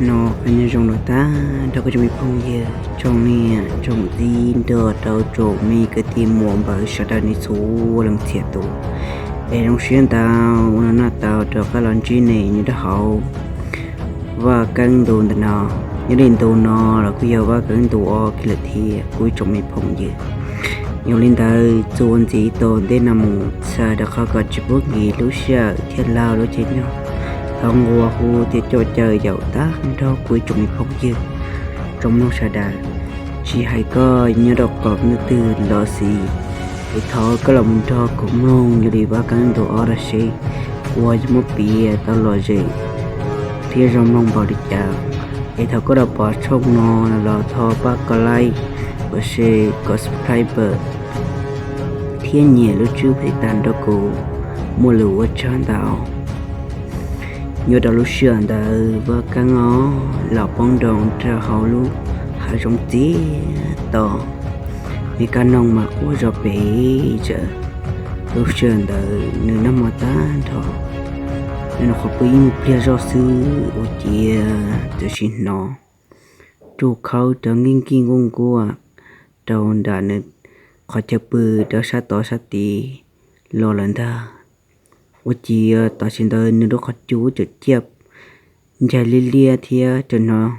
No qhov nyob zoo los tag nrho kuv tsoom me phooj ywg, tsoom niam tsoom txiv nrog rau tsoom me kwv tij muam npawg sawv daws nej txhua leej txhia tus. Es zoo siab ntau uas no noj tau rov qab los ntsib nej nyob rau hauv Vaj Keeb ntu ntawm no. Nyob li ntu no los kuj yog Vaj Keeb ntu ob kiag lawm thiab kuv ib tsoom me phooj ywg. Yog li ntawd txuas ntxiv tom ntej no mus txhawm rau qhov kom tsis pub nkim lub sij hawm thiab laug lub caij nyoog, thov nquag hu thiab coj caw yaum tag nrho kuv ib tsoom me phooj ywg tsoom mloog sawv daws, tsis hais koj nyob rau qhov ntuj twg los xij, es thov koj los mus nrog kuv mloog yog li Vaj Keeb ntu ob los seb uas yuav muab piav tau lom zem thiab zoo mloog npaum li cas. Es thaum koj los pom tshooj no los thov pab kom like, kom share, kom subscribe thiab nias lub tswb phem tag nrho kuv, muaj lus ua tsaug ntau. Nyob rau lub sij hawm ntawd Vaj Keeb os los poob nroo rau hauv lub hav zoov txias to, me kab noog mas quaj zom pes tsawv. Lub sij hawm ntawd nws noj mov tag nrho, nws nyuam qhuav pw ib pliag zoj xwb ua ciav txawm sim hnov tsuj khaub rov nkij nkij nkuaj nkuaj rau nram nws qhov chaw pw rau sab tod sab tid los lawm ntag. Ua ciav tam sim ntawd nws lub qhov cub tseem ciaj ncaig liab liab thiab tseem hnov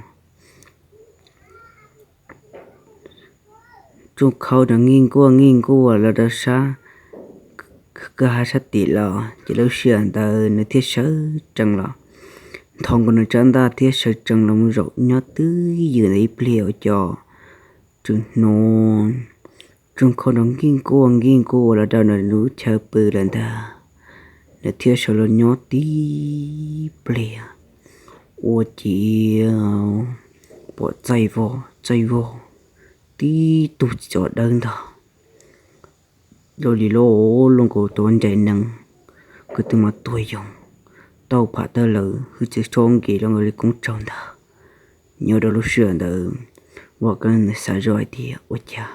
tsuj khaub rov nkij nkuaj nkij nkuaj los rau sab kwj ha sab tim los, ces lub sij hawm ntawd nws thiaj sawv tsees los, nthos nkaus nws tsab ntaj thiab sawv tsees los mus zaum nyob twj ywm ntawd ib pliag ua cas tseem hnov tsuj khaub rov nkij nkuaj nkij nkuaj los rau nws lub chaw pw lawm ntag. Nws thiaj sawv los nyob tib pliag ua ciav pom txaij vog txaij vog tib tug txiv tsov dawb ntag. Loj li loj, loj nkaus tus ncaim nees, kwv tw mas tuag yoog, tauj pham tawg lawm, hwj txwv tsho nkees los nkaus li koob tsaug ntag. Nyob rau lub sij hawm ntawd Vaj Keeb nws xav zoj hais tias ua cas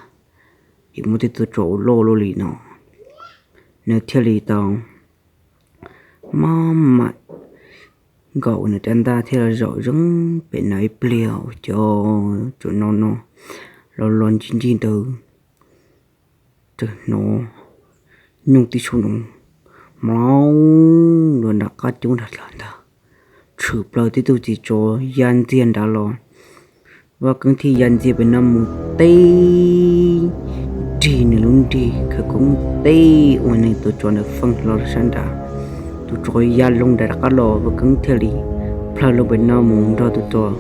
yuav muaj tej tug tsov loj luaj li no. Nws thiaj li tau maj mam nkaum nws rab ntaj thiab los zaum zoo pem no ib pliag ua cas tseem no no los los ncig ncig ntawd tseem hnov nyuj tib su noov mloog los nram qab cub nram dlawg ntag. Tshwm plaws tib tug txiv tsov ya ntxiag nrad los. Vaj Keeb thiaj ya ntxiag pem no mus teb nrig nws lub nrig khawv koob teb uas nws tus tsov ntawd feej hlo rau sab nrad. Tus tsov ya loo nram qab los Vaj Keeb thiaj li plhaw loo pem no mus nrog tus tsov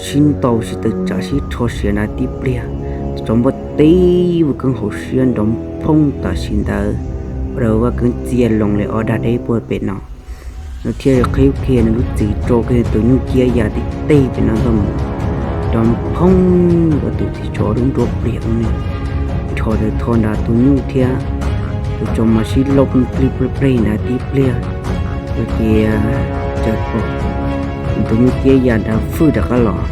sib ntaus sib tawm tsam sib rho siav nrad tib pliag. Tus tsov npaj teb Vaj Keeb hauv siab nrov phoob tam sim ntawd, ua rau Vaj Keeb txia loo li ob dag deb puag pem no. Nws thiaj li qhib kiag nws lub txwv tso kiag tus nyuj ciab ya tib teg pem no ntag mus, nrov phoob ua tus txiv tsov lub nruab pliag ua nws nrho tawm tho nrad tus nyuj thiab tus tsov mas sib lauj plig plig plig nrad tib pliag. Ua ciav txawm pom tus nyuj ciab ya nrad fwj rov qab los.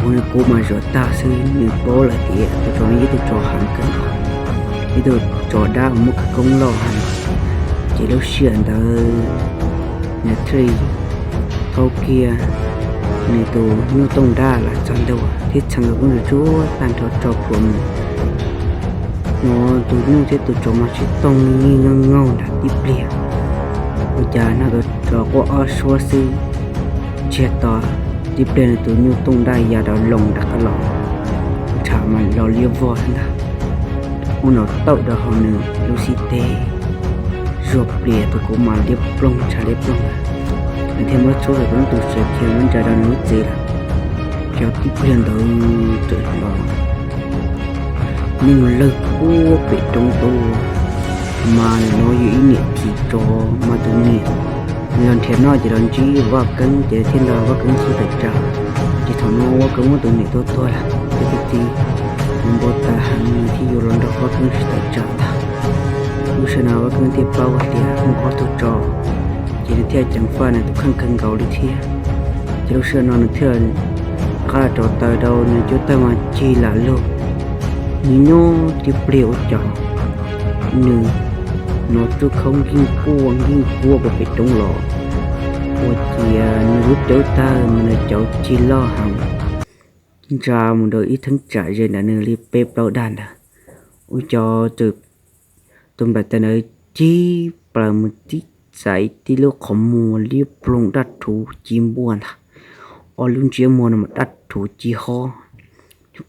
Ua nws kub mas zuav tag xwb, nws paub lawm tias tus tsov no yog ib tug tsov heev kawg nkaus, ib tug tsov dab uas muaj khawv koob loj heev. Ces lub sij hawm ntawd nws thiaj li thau kiag nws tus nyuj tooj dab los txog ntua thiab txheev nkaus koob ntsuab tsuab tag nrho tso plhuav mus. Hnov tus nyuj thiab tus tsov mas sib tooj nyiag nyiag ngaug ngaug nrad tib pliag. Ua cas hnov tus tsov quaj ob suab xwb, ntsiag to tib pliag nws tus nyuj tooj dab ya rov loo rov qab los, ntshav mas los liab vog ntag. Ua nws tawm rau hauv nws lub xib teg, zuag plias tus kub mas liab ploog ntshav liab ploog lawm. Nws thiaj muab tshuab rau tus siav khiav muab ntsia rau nws lub txwv lawm. Xyov tib pliag ntawd txawm hnov nyuj lawg puag pem roob tuaj, mas no yog ib niam txiv tsov mas tus niam los nrhiav noj ces los ntsib Vaj Keeb ces thiaj nrog Vaj Keeb sib tawm tsam. Ces thaum no Vaj Keeb muab tus niam tua tuag lawm, ces tus txiv npau taws heev nws thiaj yuav los nrog Vaj Keeb sib tawm tsam ntag. Lub sij hawm no Vaj Keeb thiaj paub hais tias muaj ob tug tsov, ces nws thiaj ceev faj nws tus kheej kawg nkaus li thiab. Ces lub sij hawm no nws thiaj rov qab los rauv taws rau nws cuab tawg mas cig lam lug. Nws nyob tib pliag ua cas nws hnov tsuj khaub nkij nkuaj nkij nkuaj puag pem roob los, ua ciav nws Cauv tag mas nws cauv cig loj heev, ntsa mus rau ib theeb tsam ze ntawm nws li peb plaub dag ntawd. Ua cas tus nplaim tawm ntawd cig plaws mus tib txais tib lub qhov muag liab ploog daj rhuv ci npuaj ntag. Ob lub ntsiab muag no mas daj rhuv ci hob,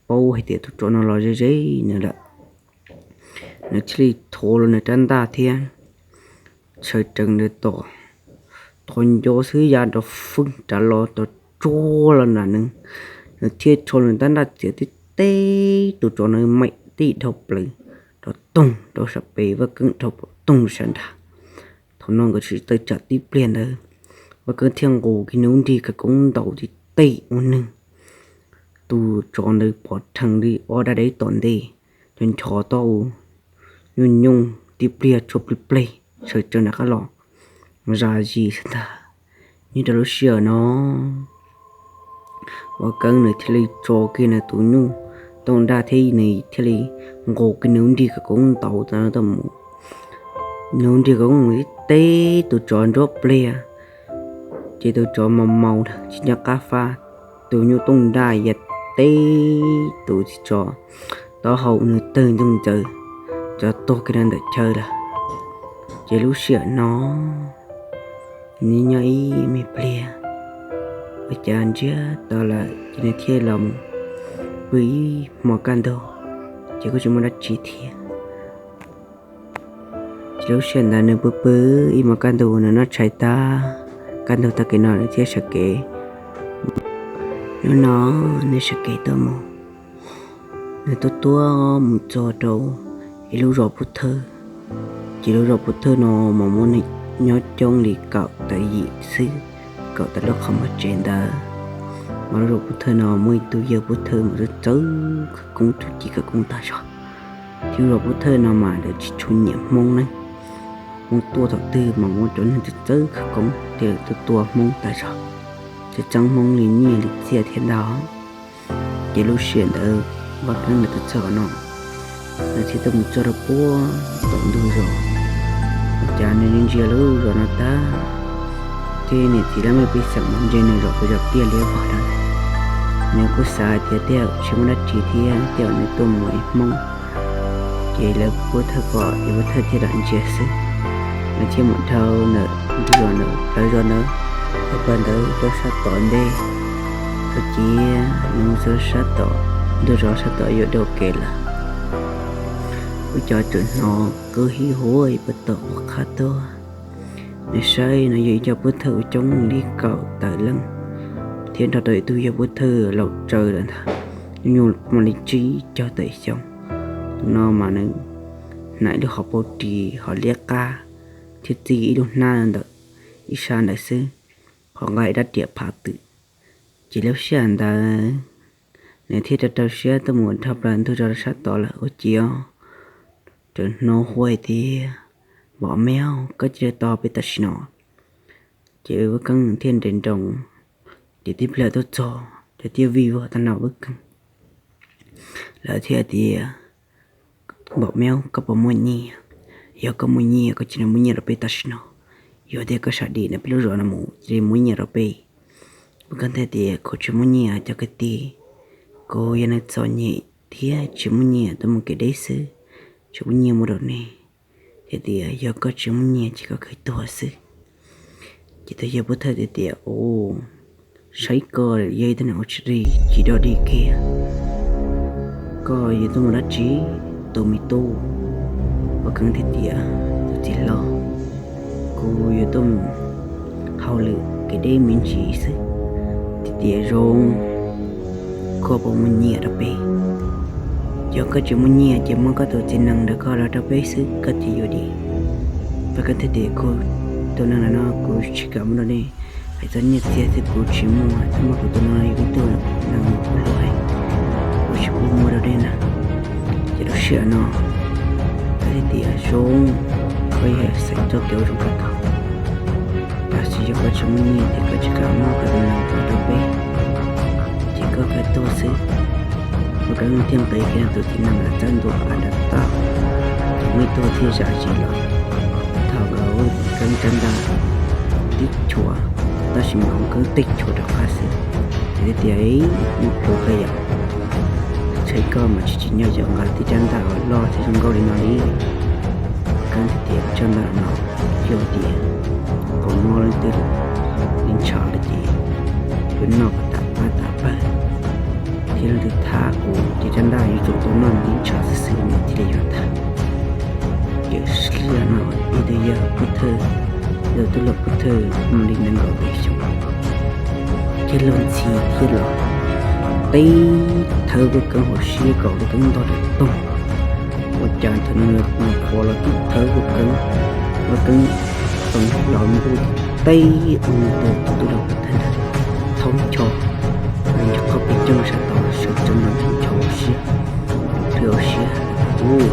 paub hais tias tus tsov no los ze ze nws lawm. Nws thiaj li rho los nws rab ntaj thiab sawv tsees ntawd tom, qhov nco xwb ya rau fwj rav los tom tsuag los nram nws. Nws thiaj rho nws rab ntaj txiav tib teb tus tsov no maim tib dhau plaws rau toog rau sab pem Vaj Keeb dhau pem toog sab nrag. Thaum no nkawd tsis tawm tsam tib pliag ntawd, Vaj Keeb thiaj nqus kiag nws lub nrig khawv koob ntaus tib teg ua neeg. Tus tsov ntawd pom rhees li ob dag deb tom ntej, ncho ncho tau nyuj nyooj tib pliag tshuav plig pleg sawv tsees nram qab los zam zis xwb ntag. Nyob rau lub sij hawm no, Vaj Keeb nws thiaj li tso kiag nws tus nyuj tooj ntaj thiab nws thiaj li nqus kiag nws lub nrig khawv koob ntaus tau mus. Nws lub nrig khawv koob mus tib teb tus tsov nruab pliag, ces tus tsov maus maus tsis nco qab faj, tus nyuj tooj ntaj ya teb tus txiv tsov taub hau nws tawg ntsoog ntxaws, tsov tuag kiag rau ntawm chaw lawm. Ces lub sij hawm no nws nyob ib me pliag, ua cas ntsiag to lawm ces nws thiaj los mus pw ib hmo kaj ntug, ces kuj tsis muaj dab tsi thiab. Ces lub sij hawm ntawd nws pw pw ib hmo kaj ntug, nws noj tshais tag, kaj ntug tag kis no nws thiaj sawv kev. Hnub no nws sawv kev tuaj mus, nws tuaj tuaj mus txog rau ib lub zos pub thawj. Ces lub zos pub thawj no mas muaj neeg nyob coob li kaum tawm yim xwb, kaum tawm lub qhov muag tsev ntawd. Mas lub zos pub thawj no muaj ib tug yawg pub thawj mas txawj khawv koob, txawj ci khawv koob tag zog. Thiab lub zos pub thawj no mas lawv tsis tshua nyiam Hmoob ne, Hmoob tuaj thaum twg mas muaj cov neeg txawj txawj khawv koob thiab lawv tuaj tua Hmoob tag zog, txawj txeeb Hmoob li nyiaj li txiaj thiab ntag. Ces lub sij hawm ntawd Vaj Keeb nws tuaj txog qhov no, nws thiaj tuaj mus txog rau puag tom ntug zos. Ua cas nws ntsia lub zos no tag, ces niam txiv laj mej pej xeem mas ntsia nws zom zaws tiaj liab vog na. Nws kuj xav hais tias tej zaum tsis muaj dab tsi thiab, tej zaum nws tuaj mus ua Hmoob. Ces lawv pub thawj pom, ces pub thawj thiaj lam ntsia xwb. Nws thiaj mus dhau ntawm ntug zos ntawd, plawv zos ntawd, dhau plaws ntawd rau sab tom ntej. Txog ciav nws mus txog sab tom ntug zos sab tom yuav dhau kev lawm, ua cas tseem hnov kwj hib huab puag tom qab tuaj. Nws saib no yog ib co pub thawj uas coob li kaum tawm leej, thiab nrog rau ib tug yawg pub thawj laus tsawv lawm ntag, nyuj nyuj muaj li tsib caug tawm xyoo. Tus no mas nws hnav ib lub hauv paus ris hauv liab qab, thiab txij ib lub hnab ntawm ib sab ntawd xwb, qhov nqa ib rab riam phav twm. Ces lub sij hawm ntawd nws thiaj rau rau siab tuaj mus dhau plaws ntug zos sab tod lawm ua ciav tseem hnov huab hais tias, Npom Meub, koj cia li tos peb tam sim no. Ces Vaj Keeb thiaj nres nroos, ces tib pliag tuaj txog ces thiaj vij vog tag nrho Vaj Keeb. Lawv thiaj tias, Npom Meub, koj puas muaj nyiaj? Yog koj muaj nyiaj koj cia li muab nyiaj rau peb tam sim no. Yog tias koj sawv dim ntawm peb lub zos no mus cia li muab nyiaj rau peb. Vaj Keeb thiaj tias, Kuv tsis muaj nyiaj cov kwv tij, kuv yog neeg txom nyem thiab tsis muaj nyiaj, tuaj mus kev deb xwb, tsis muaj nyiaj muab rau nej. Thiaj tias, Yog koj tsis muaj nyiaj ces koj khaws tuag xwb. Ces tus yawg pub thawj thiaj tias, Ua, saib koj yog ib tug neeg ua tsis raug, tsis dog dig kiag, koj yuav tuaj mus dab tsi, tus me tub? Vaj Keeb thiaj tias, Tus txiv hlob, kuv yuav tuaj mus hauj lwm kev deb me ntsis xwb. Thiaj tias, Zoo, koj puas muaj nyiaj rau peb? Yog koj tsis muaj nyiaj ces muab koj tus txiv nees ntawm koj los rau peb xwb, koj thiaj yuav dim. Vaj Keeb thiaj tias, Kuv tus nees ntawm no kuv tsis kam muab rau nej. Hais txog nyiaj txiag xwb kuv tsis muaj, tab sis mas kuv tus nees no yog ib tug nees uas hlub heev, kuv tsis pub muab rau nej na. Ces lub sij hawm no thiaj tias, Zoo, koj yog xeem txoj kev ua zoo kawg nkaus, tab sis yog koj tsis muaj nyiaj ces koj tsis kam muab koj tus nees rau peb, ces koj khaws tuag xwb. Vaj Keeb thiaj nqis kiag tus txiv nees los txawb ntua av nram toj, ces muaj ib tug thiaj zam zis los. Thaum Vaj Keeb rab ntaj tib chuav, tab sis mas Koob Keeb teb chua rov qab xwb. Ces tias, Ib, muaj plhu kawg yom, ntshai koj mas tsis tsim nyog yuav nqa tib rab ntaj uas loj thiab zoo nkauj li no li. Koob Keeb thiaj tias, Tsis ntawm no, yog tias kuv muab leej twg li ntshav lawm ces yuav noj kom tas pab tas pawg, thiab leej twg thab kuv ces rab ntaj yuav tsum tau noj li ntshav xwb xwb nws thiaj li yuav tas. Ces sij hawm no ib tug yawg pov thawj, yawg tub hluas pov thawj mam li nees nkaum peb xyoos, thiab luag ntxhi thiab los teb thawb Koob Keeb hauv siab kom Koob Keeb ntog rau toog. Ua cas thaum nws qhuav los tib thawb Koob Keeb, Koob Keeb txoos los nkuj teb ua nws tus tub hluas pov thawj ntawd thoob ncho, nws nrog qhov pes coog sab tod sawv tsees los ncho hauv siab, ncho hauv siab, Ub,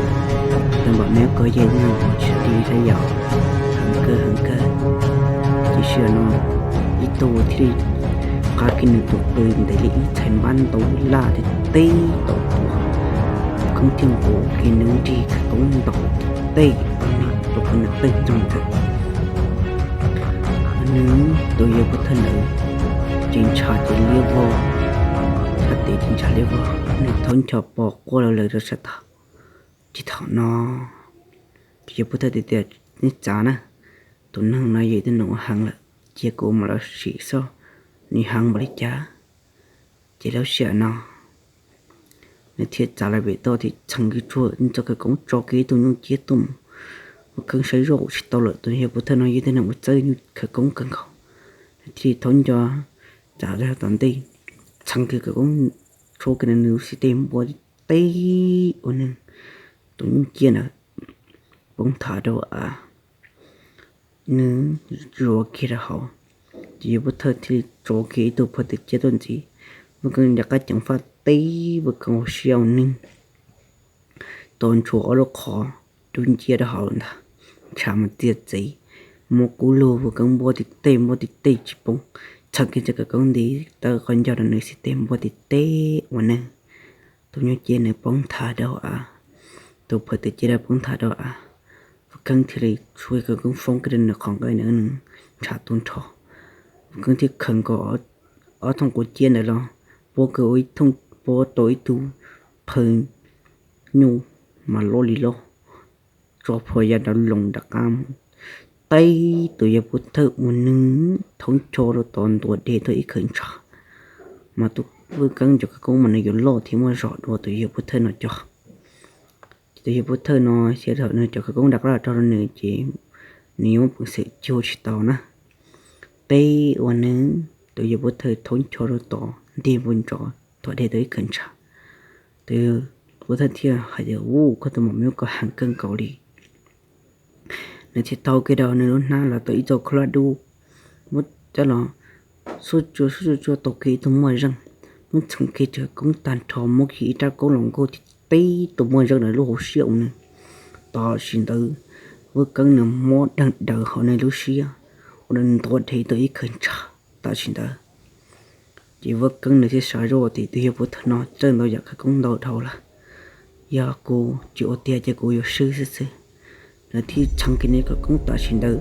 tus npam me koj yeej nyob ua tsis li sab yom, heev kawg heev kawg. Ces sij hawm no ib tug thiaj li qab kiag nws tus qws ntev li ib txhais npab ntau laj thiab teb tau tua. Koob Keeb thiaj nqus kiag nws lub nrig khawv koob ntaus teb ua nws tus qws ntawd tawg ntsoog ntawd. Nws tus yawg pov thawj ntawd ces ntshav ces liab vog, ntshav tes ces ntshav liab vog, nws thoob ncho pos quaj lawv lawv rau sab tod. Ces thaum no tus yawg pov thawj tias, Neb txav na, tus neeg no yog ib tug neeg ua heev lawm, cia kuv mam los sim seb nws heev npaum li cas. Ces lub sij hawm no nws thiaj txav lawm pem toj thiab txheev kiag txoj khawv koob tso kiag ib tug nyuj ciab tuaj mus. Ua Koob saib zoj tsis tau lawm, tus yawg pov thawj no yog ib tug neeg uas txawj nyuj khawv koob kawg nkaus. Nws thiaj li thoob ncho txav rau tom ntej, txheev kiag khawv koob tshuab kiag nws lub xib teg npua tib teb ua nws tus nyuj ciab ntawd poob thav rau av, nws zuav kiag rau hauv. Ces yawg pov thawj thiaj li tso kiag ib tug phaj twm ciab tuaj ntxiv, Vaj Keeb rov qab ceev faj teb Vaj Keeb hauv siab ua nws tau ntshua ob lub qhov dub nciab rau hauv ntag. Ntshav mas txias txev, muab kub lug Vaj Keeb npuab tib teg npuab tib teg tsis poob, txheev kiag txoj khawv koob nti tawb qhov ncauj rau nws xib teg npuab tib teg ua nws tus nyuj ciab ntawd poob thav rau av, tus phaj twm ciab ntawd poob thav rau av. Vaj Keeb thiaj li tshuab khawv koob foob kiag rau nws qhov nqaij ntawd, nws ntshav tu nrho. Vaj Keeb thiaj khaws nkaus ob thooj quav ciab ntawd los puab kiag ua ib thooj, puab tau ib tug phaj nyuj mas loj li loj, tso plhuav ya nrov loos nram qab mus, teb tus yawg pov thawj ua nws thoob ncho rau tod ntuav dhev tau ib khawv ntshav. Mas tus Vaj Keeb cov khawv koob mas nws yuav loj thiab muaj zog dua tus yawg pov thawj no cov. Ces tus yawg pov thawj no xyov thaum nws cov khawv koob nram qab los rau nws ces nws yuav muaj peev xwm cuag tsis tau na. Teb ua nws, tus yawg pov thawj thoob ncho rau tod ntig npoo ntsov ntuav dhev tau ib khawv ntshav. Tus pov thawj thiaj hais tias, Ub, koj tus maum me koj heev kawg nkaus li. Nws thiaj thau kiag rau nws lub hnab los tau ib txoj khaub hlab dub, muab coj los xuj tsuag xuj tsuag tau kiag ib tug moj zeej, muab txheev kiag cov khawv koob tag nrho, muab kiag ib rab koob los nkaug tib teb tus moj zeej ntawd lub hauv siab ua nws. Tam sim ntawd Vaj Keeb nws mob deeg daws hauv nws lub siab, ua nws ntuav dhev tau ib khawv ntshav tam sim ntawd. Ces Vaj Keeb nws thiaj xav zoj tias tus yawg pov thawj no txawj ntau yam khawv koob ntau dhau lawm, yog kuv tsis ua tiag ces kuv yuav swb xwb xwb. Nws thiaj txheev kiag nws khawv koob tam sim ntawd,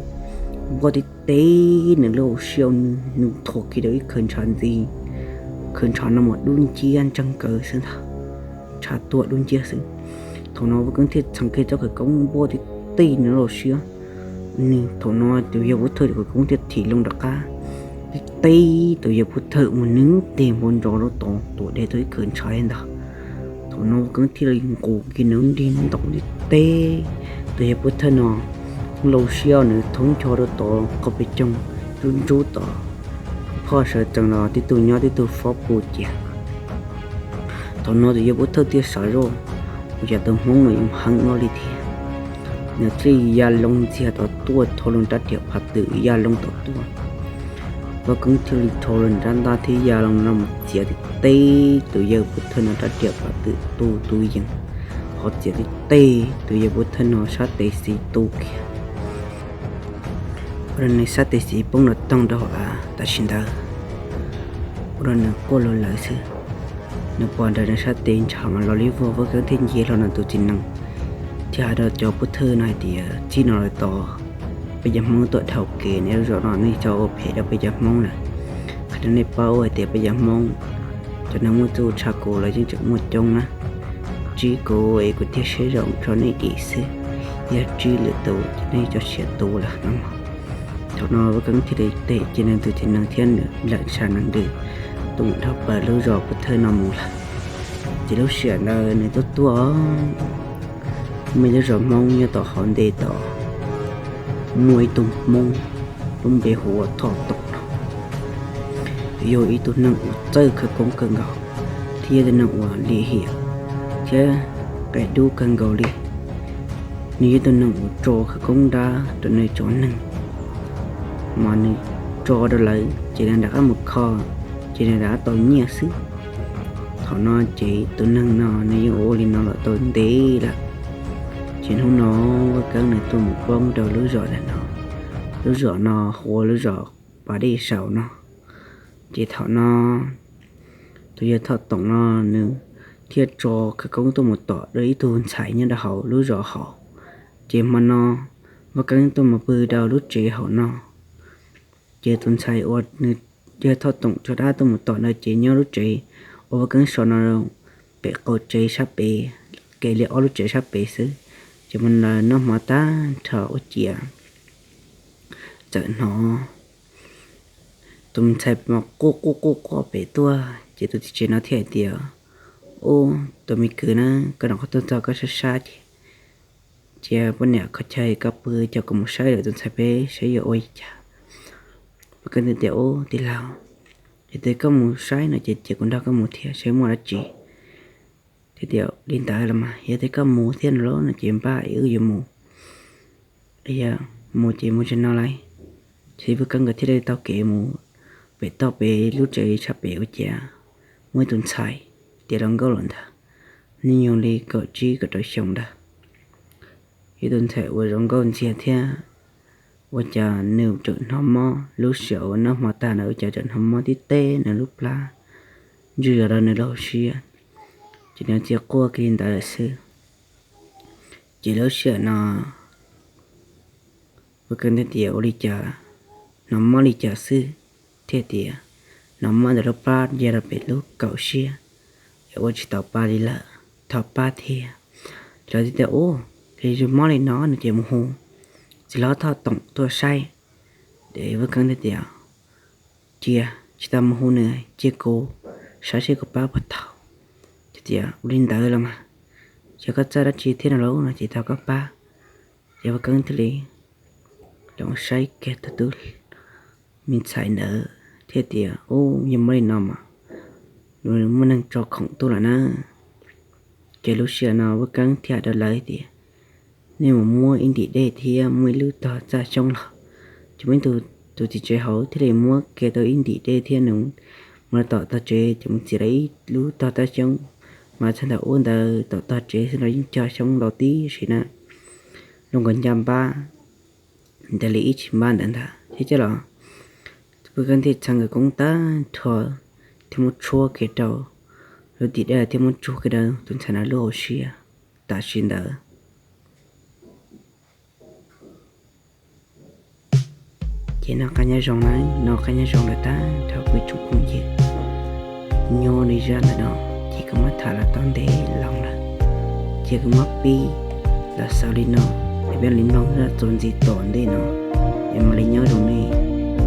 npuab tib teb nws lub hauv siab, nws thuav kiag rau ib khawv ntshav ntxiv. Khawv ntshav no mas dub nciab ntseeg kaws xwb ntag, ntshav tuag dub nciab xwb. Thaum no Vaj Keeb thiaj txheev kiag txoj khawv koob npuab tib teb nws lub hauv siab. Nws thaum no tus yawg pov thawj khawv koob thiaj thim loo rov qab, tib teb tus yawg pov thawj mus nws tig npoo ntsov rau tod ntuav dhev tau ib khawv ntshav li ntag. Thaum no Vaj Keeb thiaj li nqus kiag nws nrig ntaus tib teb tus yawg pov thawj no, lub hauv siab nws thoob ncho rau tod qhov pes coog ntsub ntsub tod, phoj sawv tsees los tib tug nyob tib tug fob pus cia. Thaum no tus yawg pov thawj thiaj xav zoj, ua cas tus hmoob no yuav heev ua luaj li thiab. Nws thiaj li ya loo ntxiag tom tuaj, thau loo rab riam phaj twm ya loo tom tuaj. Vaj Keeb thiaj li thau loo rab ntaj thiab ya loo no mus txiav tib teb tus yawg pov thawj no rab riam phaj twm tu tu yees, ho txiav tib teb tus yawg pov thawj no sab tes xis tu kiag, ua rau nws sab tes xis poob nrov toog rau hauv av tam sim ntawd, ua rau nws quaj luag lawv xwb. Nws pom ntawm nws sab tes ntshav mas los li vog. Vaj Keeb thiaj nce hlo nws tus txiv nees thiab hais rau cov pov thawj no hais tias, Txij no lawm tod peb cov Hmoob tuaj dhau kev nej lub zos no nej txhob ua phem rau peb cov Hmoob lawm. Qhia rau nej paub hais tias peb cov Hmoob cov neeg muaj txuj tshaj kuv los yeej tseem muaj coob na. Tsib kuv es kuv thiaj siab zoo rau nej dim xwb, yog tsib lwm tus ces nej cov siav tu lawm no. Thaum no Vaj Keeb thiaj li teb cia nws tus txiv nees thiab nws leej tsa nees ntws tuaj mus dhau plaws lub zos pov thawj no mus lawm. Ces lub sij hawm ntawd nws tuaj tuaj, muaj ib lub zos Hmoob nyob tom hauv ntej tod, muaj ib tug Hmoob lub npe hu ua Thoj Toom no, yog ib tug neeg uas txawj khawv koob kawg nkaus, thiab yog tus neeg uas lim hiam thiab qia dub kawg nkaus li. Nws yog tus neeg uas tso khawv koob dab rau nws cov neeg, mas nws tso rau lawv ces lawv rov qab mus kho, ces nws rov qab tau nyiaj xwb. Thaum no ces tus neeg no nws yeej ua li no los tau ntev lawm. Ces hnub no Vaj Keeb nws tuaj mus poob rau lub zos ntawm no, lub zos no hu ua lub zos Pas Dej Saum no. Ces thaum no tus yawg Thoj Toom no nws thiaj tso khawv koob tuaj mus tom rau ib tug ntxhais nyob rau hauv lub zos hauv. Ces hmo no Vaj Keeb tuaj mus pw rau lub tsev hauv no, ces tus ntxhais uas nws yawg Thoj Toom tso dab tuaj mus tom no ces nyob lub tsev uas Vaj Keeb so no pem qaum tsev sab pem, kev li ob lub tsev sab pem xwb. Ces hmo no noj hmo tag nrho ua ciav txawm hnov tus ntxhais mas quaj quaj quaj quaj pem tuaj, ces tus txiv tsev no thiaj hais tias, Ub, tus me kwv na, koj nov qhov tuaj txog koj sab sab ces cia poj niam kho chaw koj pw, cia kuv mus saib lawm tus ntxhais peb saib yuav ua li cas. Vaj Keeb thiaj tias, Ub, tij laug, yog tias koj mus saib no ces cia kuv nrog koj mus thiab saib muaj dab tsi. Thiaj tias, Li ntawd los mas yog tias koj mus thiab no los no ces npaj es wb yuav mus, yog mus ces mus tsis no lauj. Ces Vaj Keeb nkawd thiaj li taug kev mus pem toj pem lub tsev sab pem ua ciav muaj ib tus ntxhais tiav hluas nkauj los ntag, hnub nyoog li kaum tsib kaum rau xyoo ntawd. Ib tus ntxhais uas zoo nkauj ntxiag thiab ua cas nws tseem hnov mob, lub sij hawm uas noj hmo tag ntawd ua cas tseem hnov mob tib teb nws lub plab, ntswg zog rau nws lub hauv siab, ces nws txia quaj kiag li ntawd lawm xwb. Ces lub sij hawm no Vaj Keeb thiaj tias, Ua li cas, hnov mob li cas xwb? Thiaj tias, Hnov mob ntawm lub plab ya rau pem lub kaum siab, es ua tsis tau pa li lawm, thov pab thiab. Lawv thiaj tias, Ub, yog mob li no no ces mus hu txiv hlob Thoj Toom tuaj saib. Ces Vaj Keeb thiaj tias, Cia, tsis tau mus hu nws, cia kuv saib seb kuv pab puas tau. Ces tias, Ua li ntawd los mas, yog koj txawj dab tsi thiab no lauj no ces thov koj pab. Ces Vaj Keeb thiaj li los saib kiag tau tus me ntxhais ntawd thiaj tias, Ub, yog mob li no mas nws muaj neeg tso khoom tuaj lawm na. Ces lub sij hawm no Vaj Keeb thiaj hais rau lawv tias, Nej mus muab ib ntim dej thiab muab ib lub tog txaj xyoob los. Ces muaj ib tug, tus txiv tsev hauv thiaj li muab kiag tau ib ntim dej thiab nws mus rau tom tog tsev ces mus txiav tau ib lub tog txaj xyoob, mas txog ntawm ub ntawd tom tog tsev xwb los yeej cog xyoob ntau tib si na, zoo nkaus ncaj npab ntawd li ib tsis npab ntawd ntag thiab coj los. Vaj Keeb thiaj txhawb nkawd koob tag nrho thiab muab tshuab kiag rau lub ntim dej thiab muab tshuab kiag rau tus ntxhais no lub hauv siab tam sim ntawd. Ces noj qab nyob zoo na, noj qab nyob zoo lawm tag nrho kuv ib tsoom phooj ywg. Nyuaj li zaj ntawm no ces kuv muab tham los tau ntev loo lawm, ces kuv muab pib los xaus li no, es peb mam li mloog zaj txuas ntxiv tom ntej no, es mam li nyob zoo nej.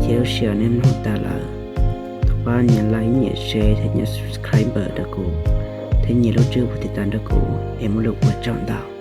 Ces lub sij hawm nej mloog tas lawm, thov pab nias like, nias share thiab nias subscribe rau kuv, thiab nias lub tswb puv tiv tas rau kuv es muaj lus ua tsaug ntau.